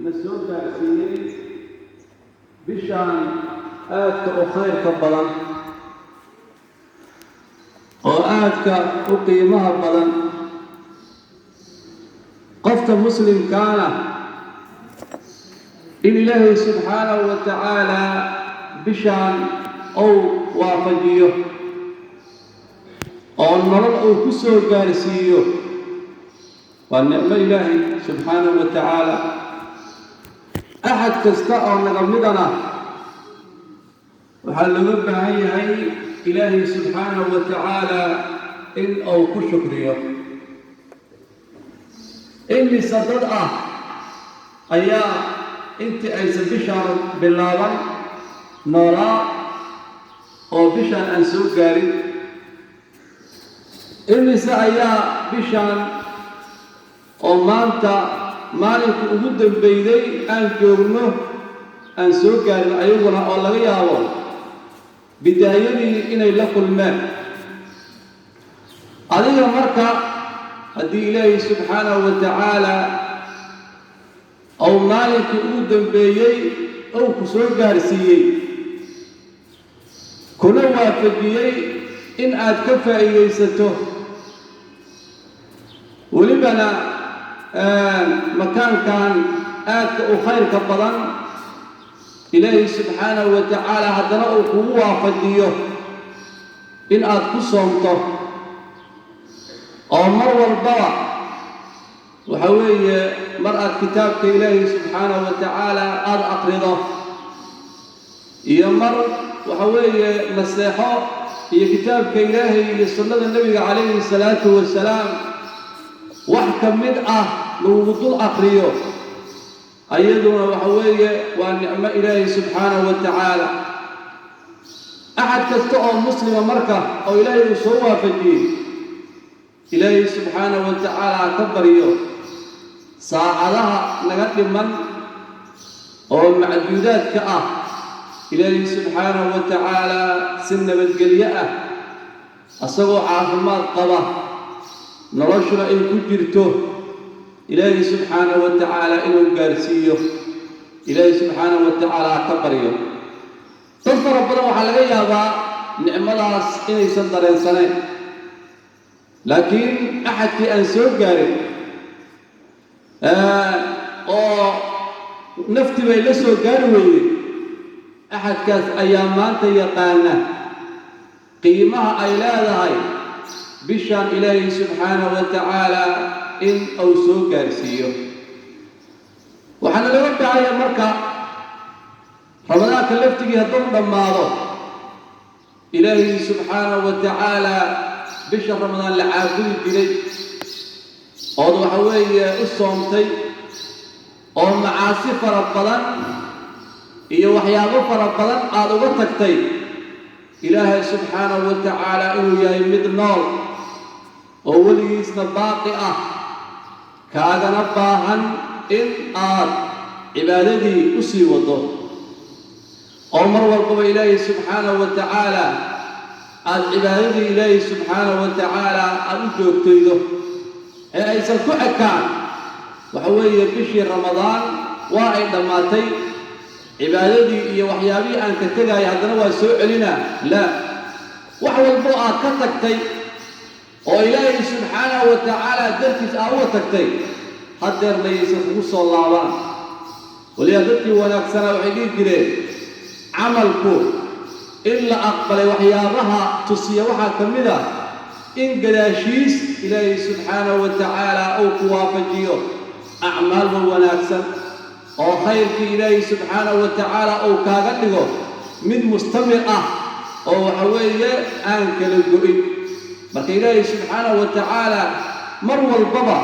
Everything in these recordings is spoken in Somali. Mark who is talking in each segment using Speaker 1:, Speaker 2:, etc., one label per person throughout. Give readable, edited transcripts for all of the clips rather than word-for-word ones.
Speaker 1: Na soo gaarsiiyey bishaan aadka u khayrka badan oo aadka u qiimaha badan. Qofka muslimkaana in Ilaahay subxaanahu wa tacaala bishaan uu waafajiyo oo nolol uu ku soo gaarsiiyo waa nicmo Ilaahay subxaanahu wa tacaala. Axad kasta oo naga midana waxaa looga baahan yahay Ilaahay subxaanahu wa tacaala in uu ku shukriyo. Imise dad ah ayaa intii aysan bishaan bilaaban noolaa oo bishaan aan soo gaarin? Imise ayaa bishaan oo maanta maalinka ugu dambeyday aan joogno aan soo gaarin ayaguna, oo laga yaabo bidaayadii inay la kulmeen? Adiga marka haddii Ilaahay subxaanahu wa tacaala ou maalinkii ugu dambeeyey ou ku soo gaarsiiyey, kuna waafajiyey in aad ka faa'iidaysato, welibana makaankan aadka u khayrka badan Ilaahay subxaanahu wa tacaala haddana uu kugu waafajiyo in aad ku soomto, oo mar walbaba waxa weeye mar aad kitaabka Ilaahay subxaanahu wa tacaala aada aqrido, iyo mar waxa weeye naseexo iyo kitaabka Ilaahay iyo sunnada Nebiga calayhi salaatu wasalaam wax ka mid ah lagugu dul aqriyo, ayaduna waxa weeye waa nicmo Ilaahay subxaanahu wa tacaala. Axad kasta oo muslima marka oo Ilaahay uu soo waafajiyey, Ilaahay subxaanahu wa tacaala ha ka baryo saacadaha naga dhiman oo macduudaadka ah Ilaahay subxaanahu wa tacaala si nabadgelyo ah, asagoo caafimaad qaba, noloshuna ay ku jirto, Ilaahay subxaanahu wa tacaala inuu gaarsiiyo. Ilaahay subxaanahu wa tacaala ha ka baryo. Dad fara badan waxaa laga yaabaa nicmadaas inaysan dareensanayn, laakiin axadkii aan soo gaarin oo nafti bay la soo gaari weyday, axadkaas ayaa maanta yaqaana qiimaha ay leedahay bishaan Ilaahay subxaanahu wa tacaala in uu soo gaarsiiyo. Waxaana looga baahaya marka Ramadaanka laftigii hadduu dhammaado, Ilaahay subxaanahu wa tacaala bisha Ramadaan la caabudi jiray ood waxa weeye u soomtay oo macaasi fara badan iyo waxyaabo fara badan aada uga tagtay, Ilaahay subxaanahu wa tacaala inuu yahay mid nool oo weligiisna baaqi ah, kaagana baahan in aad cibaadadii u sii waddo, oo mar walbaba Ilaahay subxaanahu wa tacaala aada cibaadadii Ilaahay subxaanahu wa tacaala aada u joogtaydo ee aysan ku ekaan waxa weeye bishii Ramadaan waa ay dhammaatay, cibaadadii iyo waxyaabihii aan ka tegaya haddana waa soo celinaa. Laa, wax walbo aad ka tagtay oo Ilaahay subxaanahu wa tacaala dartiis aad uga tagtay, haddeer layaysan kugu soo laabaan. Waliyaa dadkii wanaagsanaa waxay dhihi jireen, camalku in la aqbalay waxyaabaha tusiya waxaa ka mid ah in gadaashiis Ilaahay subxaanahu wa tacaala uu ku waafajiyo acmaalba wanaagsan oo khayrkii Ilaahay subxaanahu wa tacaala uu kaaga dhigo mid mustamir ah oo waxa weeye aan kala go'in. Marka Ilaahay subxaanahu wa tacaala mar walbaba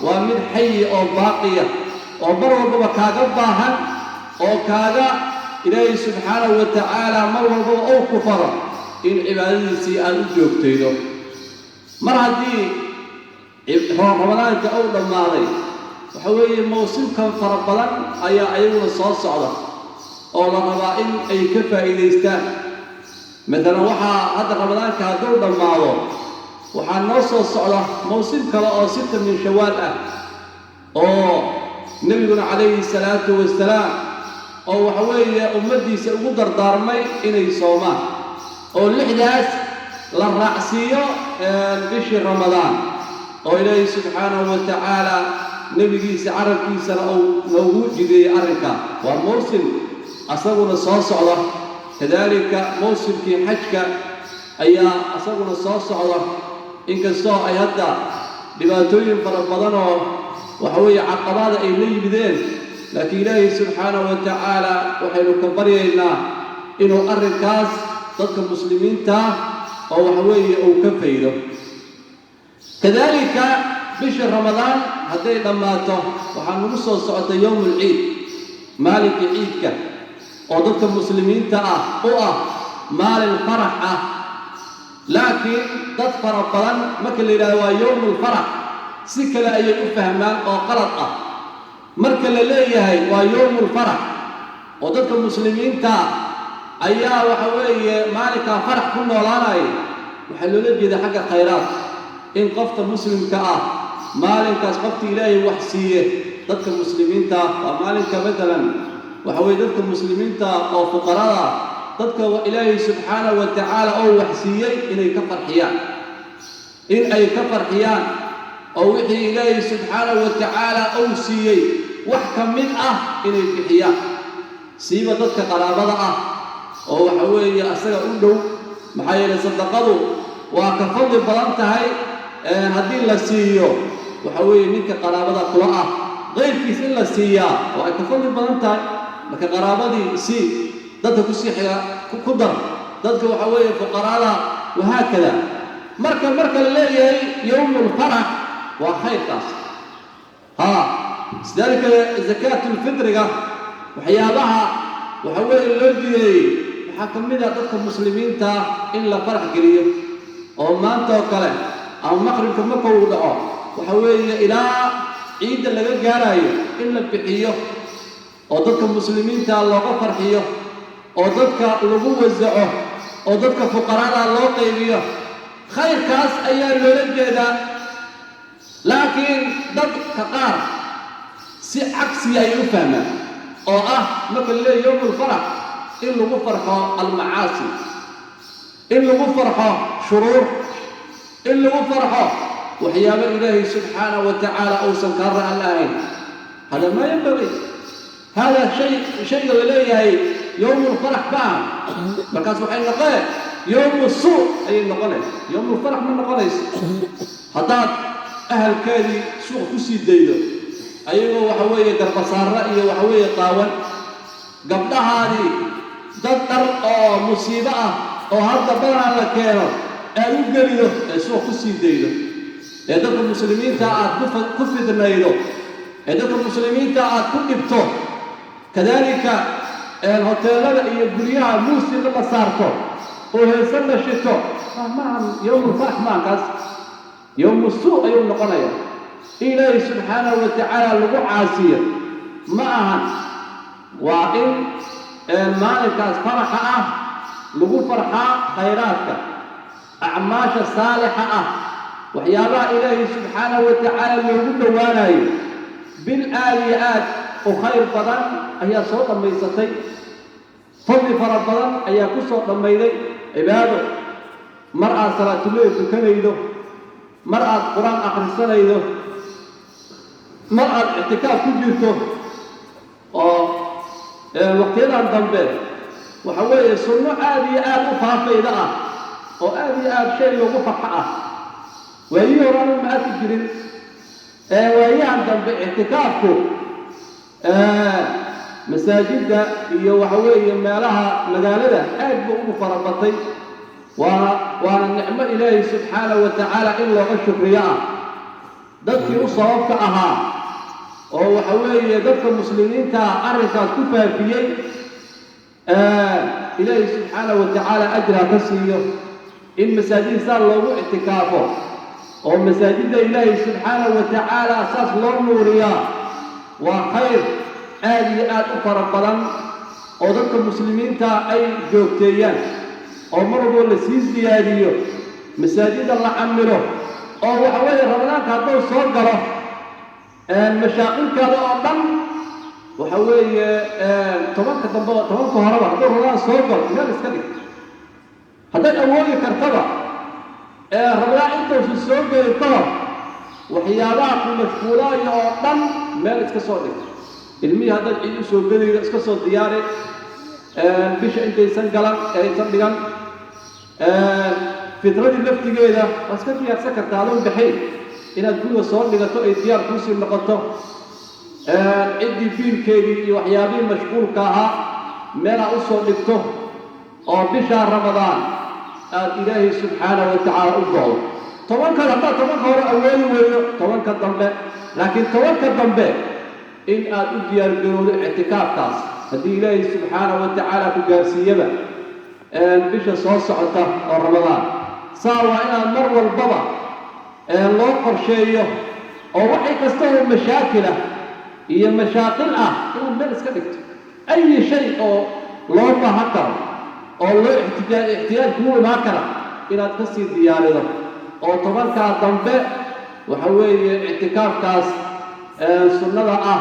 Speaker 1: waa mid xayi oo baaqiya oo mar walbaba kaaga baahan oo kaaga Ilaahay subxaanahu wa tacaala mar walbaba uu ku faro in cibaadadiisii aada u joogtaydo. Mar haddii Ramadaanka uu dhammaaday, waxa weeye mawsimkan fara badan ayaa ayaguna soo socda oo la rabaa in ay ka faa'iidaystaan. Matalan, waxaa hadda Ramadaanka hadduu dhammaado waxaa noo soo socda mawsim kale oo sita min Shawaal ah oo Nebiguna calayhi salaatu wasalaam oo waxa weeye ummaddiisa ugu dardaarmay inay soomaan, oo 6daas la raacsiiyo bishii Ramadaan, oo Ilaahay subxaanahu wa tacaala nebigiisa carabkiisana uu noogu jideeyey arrinkaa. Waa mawsim asaguna soo socda. Kadaalika mawsimkii xajka ayaa asaguna soo socda, inkastoo ay hadda dhibaatooyin fara badan oo waxa weeye caqabada ay la yimideen, laakiin Ilaahay subxaanahu wa tacaala waxaynu ka baryaynaa inuu arrinkaas dadka muslimiinta oo waxa weeye uu ka faydo. Kadaalika bisha Ramadaan hadday dhammaato, waxaa nagu soo socota yowmulciid, maalinka ciidka, oo dadka muslimiinta ah u ah maalin farax ah. Laakiin dad fara badan marka la yidhahdo waa yowmulfarax, si kale ayay u fahmaan oo qalad ah. Marka la leeyahay waa yowmulfarax oo dadka muslimiinta ayaa waxa weeye maalinkaa farax ku noolaanaya, waxaa loola jeeda xagga khayraad, in qofka muslimka ah maalinkaas qofta Ilaahay wax siiye dadka muslimiinta waa maalinka matalan waxa weeye dadka muslimiinta oo fuqarada, dadka Ilaahay subxaanahu wa tacaala oo wax siiyey inay ka farxiyaan, in ay ka farxiyaan oo wixii Ilaahay subxaanahu wa tacaala uu siiyey wax ka mid ah inay bixiyaan, siiba dadka qaraabada ah oo waxa weeye asaga u dhow. Maxaa yeelay sadaqadu waa ka fadli badan tahay haddii la siiyo waxa weeye ninka qaraabada kula ah, qayrkiis in la siiyaa oo ay ka fadli badan tahay. Marka qaraabadii sii, dadka kusii xiga ku dar, dadka waxa weeye fuqarada, wahaakada. Marka la leeyahay yowmulfarax waa khayrkaas. Haa, sidaalika zakaatulfitriga waxyaabaha waxa weeye loo jideeyey waxaa ka mid ah dadka muslimiinta in la farax geliyo, oo maanta oo kale ama maqribka marka uu dhaco waxa weeye ilaa ciidda laga gaarayo in la bixiyo, oo dadka muslimiinta looga farxiyo, oo dadka lagu wasaco, oo dadka fuqarada loo qaybiyo. Khayrkaas ayaa loola jeedaa. Laakiin dadka qaar si cagsiya ayay u fahmaan, oo ah marka la leeya yowmulfarax in lagu farxo almacaasi, in lagu farxo shuruur, in lagu farxo waxyaabo Ilaahay subxaanahu wa tacaala uusan kaa ra'an lahayn. Hada maa yanbagii. Hada shay shayga la leeyahay yowmulfarax maaha. Markaas waxay noqonee yowmu suu ayay noqonay, yowmulfarax ma noqonayso. Haddaad ahalkeedii suuqa ku sii daydo ayagoo waxa weeye garbasaarra iyo waxa weeye qaawan, gabdhahaadii dad dhar oo musiibo ah oo hadda badanaa la keeno aad u gelido ee suuqa ku sii daydo, ee dadka muslimiinta aad ku fidnaydo, ee dadka muslimiinta aad ku dhibto, kadaalika hoteelada iyo guryaha muusiqa la saarto oo heesan la shito, maahan yowmulfarax, maankaas yowmu suu ayuu noqonaya. In Ilaahay subxaanahu wa tacaala lagu caasiyo ma ahan. Waa in maalinkaas faraxa ah lagu farxaa khayraadka, acmaasha saalixa ah, waxyaabaha Ilaahay subxaanahu wa tacaala loogu dhowaanayo. Bil aad iyo aad u khayr badan ayaa soo dhammaysatay, fadli fara badan ayaa ku soo dhammayday cibaado. Mar aad salaatuleyl tukanaydo, mar aad qur-aan akhrisanaydo, mar aad ictikaaf ku jirto, oo waqtiyadan dambe waxa weeye sunno aad iyo aad u faafayda ah oo aad iyo aad shay loogu farxo ah. Waayihii hore anigu ma arki jirin, waayahan dambe ictikaafku masaajidda iyo waxa weeye meelaha magaalada aad buu ugu farabatay. Waana nicmo Ilaahay subxaanahu wa tacaala in looga shukriyo ah. Dadkii u sababka ahaa oo waxa weeye dadka muslimiinta arrinkaas ku faafiyey, Ilaahay subxaanahu wa tacaala ajra ka siiyo. In masaajid saas loogu ictikaafo oo masaajidda Ilaahay subxaanahu wa tacaala saas loo nuuriyaa waa khayr aad iyo aad u fara badan oo dadka muslimiinta ay joogteeyaan, oo mar walbo la sii siyaadiyo, masaajidda la camiro, oo waxa weeye Ramadaanka hadduu soo galo Mashaaqilkaada oo dhan waxa weeye 10-ka dambe, 10-ka horeba hadduu Ramadaan soo galo meel iska dhig. Haddaad awoodi kartaba Ramadaan intuusan soo gelin ka hor waxyaabaha ku mashquulaayo oo dhan meel iska soo dhig. Ilmihii haddaad ciid u soo gelaydo iska soo diyaari bisha intaysan galan aysan dhigan. Fitradii laftigeeda waa iska diyaarsan kartaa adoon baxayn inaad guriga soo dhigato ay diyaar kuusii noqoto. Ciddii biilkeedii iyo waxyaabihii mashquulka ahaa meelaa u soo dhigto oo bishaa Ramadaan aada Ilaahay subxaanahu wa tacaala u go'do. 10-kan haddaad 10-ka hore awoodi weydo, 10-ka dambe, laakiin 10-ka dambe in aad u diyaargarowdo ictikaafkaas haddii Ilaahay subxaanahu wa tacaala ku gaarsiiyaba bisha soo socota oo Ramadaan. Saa waa inaad mar walbaba loo qorsheeyo oo waxay kasta oo mashaakilah iyo mashaaqil ah inaad meel iska dhigto, ayi shay oo loo baahan karo oo loo ixtiyaaj kugu imaan kara inaad ka sii diyaarido oo 10-kaa dambe waxa weeye ictikaafkaas sunnada ah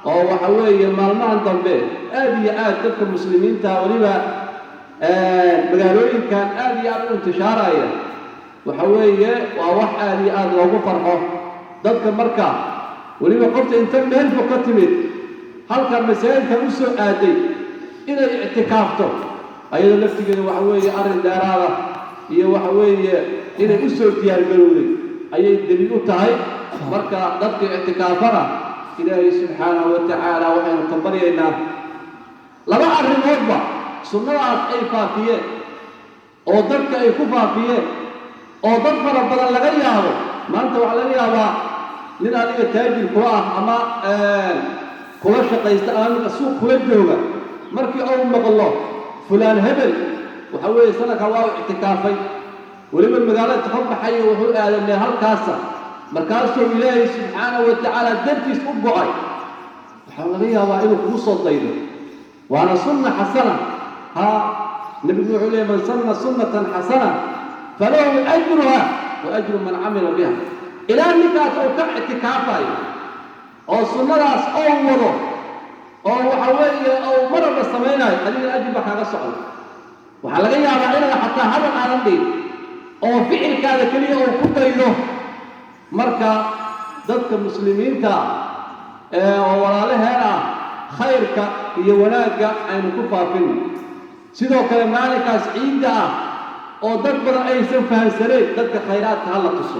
Speaker 1: oo waxa weeye maalmahan dambe aad iyo aad dadka muslimiinta weliba magaalooyinkan aad iyo aad u intishaaraya. Waxa weeye waa wax aad iyo aad loogu farxo dadka. Marka weliba qofta inta meel fog ka timid halkan masaajidkan u soo aaday inay ictikaafto, ayadoo laftigeeda waxa weeye arrin dheeraada iyo waxa weeye inay u soo diyaargarowday ayay daliil u tahay. Marka dadka ictikaafana Ilaahay subxaanahu wa tacaala waxaynu ka baryaynaa laba arrimoodba: sunnadaas ay faafiyeen oo dadka ay ku faafiyeen oo dad fara badan laga yaabo maanta waxaa laga yaabaa nin adiga taajir kula ah ama kula shaqaysta ama suuq kula jooga, markii uu maqlo fulaan hebel waxa weeye sanadka waa u ictikaafay, weliba magaalada ka baxayo wuxuu aaday meel halkaasa, markaasuu Ilaahay subxaanahu wa tacaala dartiis u go'ay, waxaa laga yaabaa inuu kugu soo daydo. Waana sunna xasana. Haa, Nebigu wuxuu leeyay: "Man sanna sunnatan xasana falahu ajruha wa ajru man camila biha." Ilaa ninkaas uu ka ictikaafayo oo sunnadaas ou wado oo waxa weeye ou maraba samaynayo, adigana ajir baa kaaga socda. Waxaa laga yaabaa inaad xataa hadal aadan dhihin oo ficilkaada keliya uu ku daydo. Marka dadka muslimiinta oo walaalaheen ah khayrka iyo wanaagga aynu ku faafino. Sidoo kale maalinkaas ciidda ah oo dad badan aysan fahamsanayn, dadka khayraadka ha la tuso.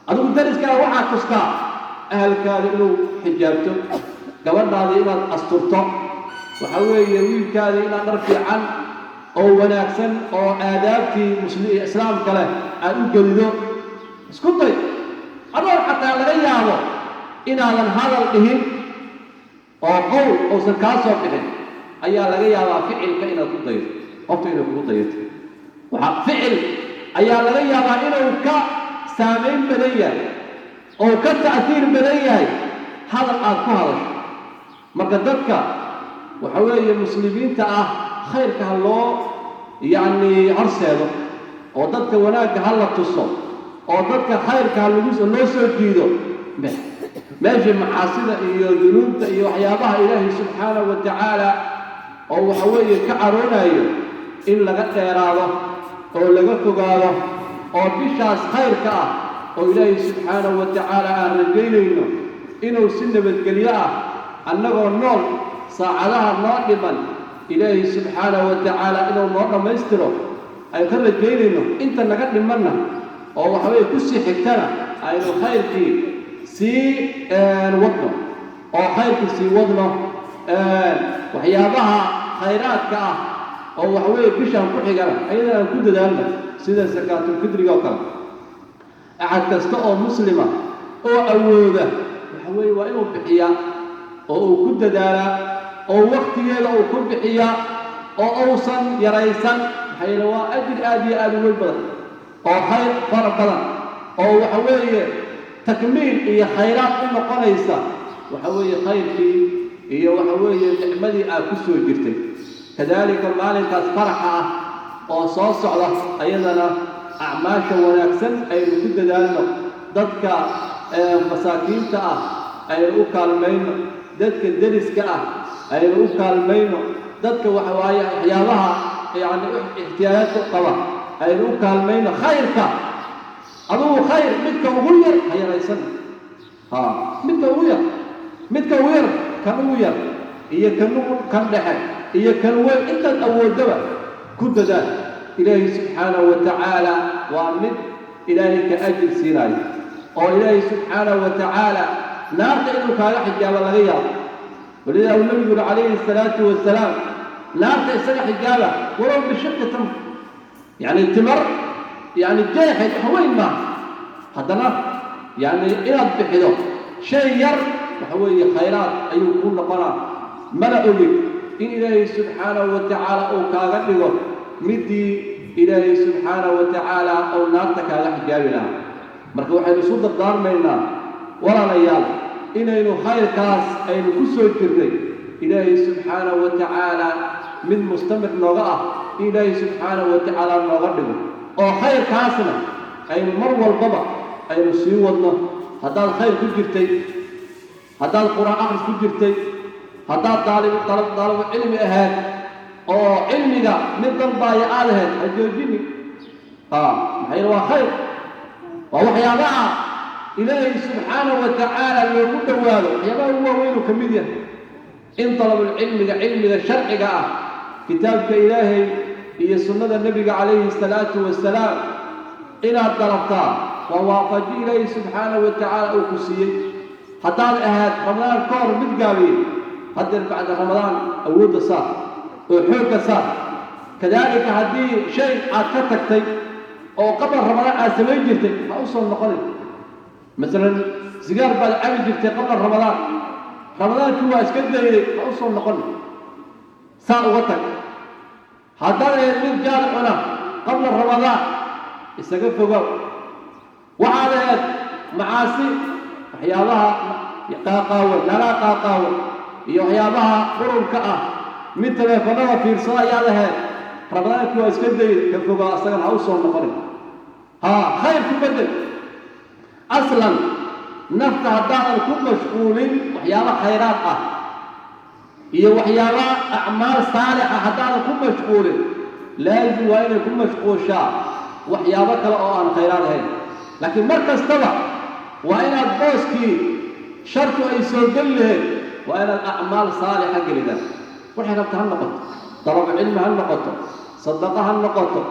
Speaker 1: Adigu dariskaaga waxaa tustaa ahalkaada inuu xijaabto, gabadhaada inaad asturto, waxa weeye wiilkaada inaad dhar fiican oo wanaagsan oo aadaabtii islaamka leh aad u gelido. Isku day adoo xataa laga yaabo inaadan hadal dhihin oo qowl uusan kaa soo bixin ayaa laga yaabaa ficilka inaad ku daydo, qofta inay kugu dayato. Waxaa ficil ayaa laga yaabaa inuu ka saamayn badan yahay oo ka ta'hiir badan yahay hadal aad ku hadasho. Marka dadka waxa weeye muslimiinta ah khayrka ha loo yacni horseedo oo dadka wanaagga ha la tuso oo dadka khayrka ha lagu loo soo jiido meeshii macaasida iyo dunuubta iyo waxyaabaha Ilaahay subxaanahu wa tacaala oo waxa weeye ka caroonayo in laga dheeraado oo laga fogaado, oo bishaas khayrka ah oo Ilaahay subxaanahu wa tacaala aan rajaynayno inuu si nabadgelyo ah annagoo nool saacadaha noo dhiman Ilaahay subxaanahu wa tacaala inuu noo dhammaystiro ay ka rajaynayno, inta naga dhimanna oo waxaweye kusii xigtana aynu khayrkii sii wadno oo khayrkii sii wadno. Waxyaabaha khayraadka ah oo waxaweye bishaan ku xigana ayadana aan ku dadaalno, sida sakaatulfidriga oo kale. Axad kasta oo muslima oo awooda waxa weeye waa inuu bixiyaa oo uu ku dadaalaa oo waktigeeda uu ku bixiyaa oo uusan yaraysan, maxaa yeele waa ajri aad iyo aad u weyn badan oo khayr fara badan oo waxa weeye takmiil iyo khayraad u noqonaysa waxa weeye khayrkii iyo waxa weeye nicmadii aad ku soo jirtay. Kadaalika maalinkaas faraxa ah oo soo socda ayadana acmaasha wanaagsan aynu ku dadaalno, dadka masaakiinta ah aynu u kaalmayno, dadka deriska ah aynu u kaalmayno, dadka waxa waaye waxyaabaha yacni ixtiyaajaadka qaba aynu u kaalmayno. Khayrka adugu khayr midka ugu yar ha yaraysan, ha midka ugu yar, midka ugu yar, kan ugu yar iyo kan ugu kan dhexe iyo kan weyn, intaad awoodaba ku dadaal. Ilaahay subxaanahu wa tacaala waa mid ilaahay ka ajir siinayo, oo ilaahay subxaanahu wa tacaala naarta inuu kaaga xijaabo laga yaabo. Walidaa uu nabigu yuri calayhi salaatu wasalaam, naarta isaga xijaaba walow bishiqi tamr, yacni timar, yacni jeexeed wax weyn maaha, haddana yacni inaad bixido shay yar waxa weeye khayraad ayuu kuu noqonaa. Mana ogid in ilaahay subxaanahu wa tacaala uu kaaga dhigo midii ilaahay subxaanahu wa tacaala uu naarta kaaga xijaabi lahaa. Marka waxaynu isu dardaarmaynaa walaalayaal inaynu khayrkaas aynu ku soo jirnay ilaahay subxaanahu wa tacaala mid mustamir nooga ah in ilaahay subxaanahu wa tacaala nooga dhigo, oo khayrkaasna aynu mar walbaba aynu sii wadno. Haddaad khayr ku jirtay, haddaad qur-aan akhris ku jirtay, haddaad daalibu cilmi ahayd oo cilmiga mid dalbaaya aad ahayd, ha joojini. Maxaa yeele waa khayr, waa waxyaabaha ilaahay subxaanahu wa tacaala loogu dhowaado, waxyaabaha ugu waaweynuu ka mid yahay in dalabulcilmiga, cilmiga sharciga ah, kitaabka ilaahay iyo sunnada nebiga calayhi salaatu wasalaam inaad dalabtaa waa waafaji ilaahay subxaanahu wa tacaala uu ku siiyey. Haddaad ahayd ramadaan ka hor mid gaabiyey, haddeer bacda ramadaan awoodda saar oo xoogga saar. Kadaalika haddii shay aad ka tagtay oo qabla ramadaan aad samayn jirtay, ha u soo noqonin. Masalan sigaar baad cabi jirtay qabla ramadaan, ramadaankii waa iska dayday, ha u soo noqonin, saa uga tag. Haddaad ahayd mid jaad cuna qabla ramadaan, isaga fogow. Waxaad ahayd macaasi, waxyaabaha qaaqaawan, nagaa qaaqaawan iyo waxyaabaha qurunka ah, mid taleefanada fiirsada ayaad ahayd, ramadaankii waa iska dayday, ka fogow, asagana ha u soo noqonin. Haa, khayr ku bedel. Aslan nafta haddaadan ku mashquulin waxyaaba khayraad ah iyo waxyaaba acmaal saalixa haddaadan ku mashquulin, laazim waa inay ku mashquushaa waxyaabo kale oo aan khayraad ahayn. Laakiin mar kastaba waa inaad booskii shartu ay soo geli lahayd waa inaad acmaal saalixa gelidaan. Waxay rabta ha noqoto, dalabu cilmi ha noqoto, sadaqa ha noqoto,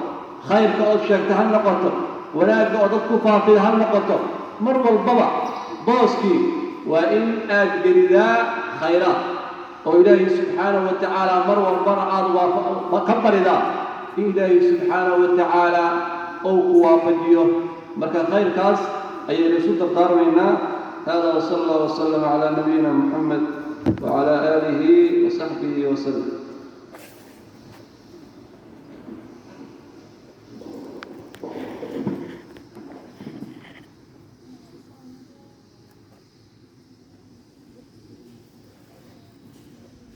Speaker 1: khayrka ood sheegta ha noqoto, wanaagga oo dad ku faafida ha noqoto, mar walbaba booskii waa in aad gelidaa khayraad, oo ilaahay subxaanahu wa tacaala mar walbana aada ka baridaa in ilaahay subxaanahu wa tacaala uu ku waafajiyo. Marka khayrkaas ayaynu isu dardaarmaynaa. Hada wsala allah waslama calaa nabiyina muxamed wacala aalihi wasaxbihi wasalam.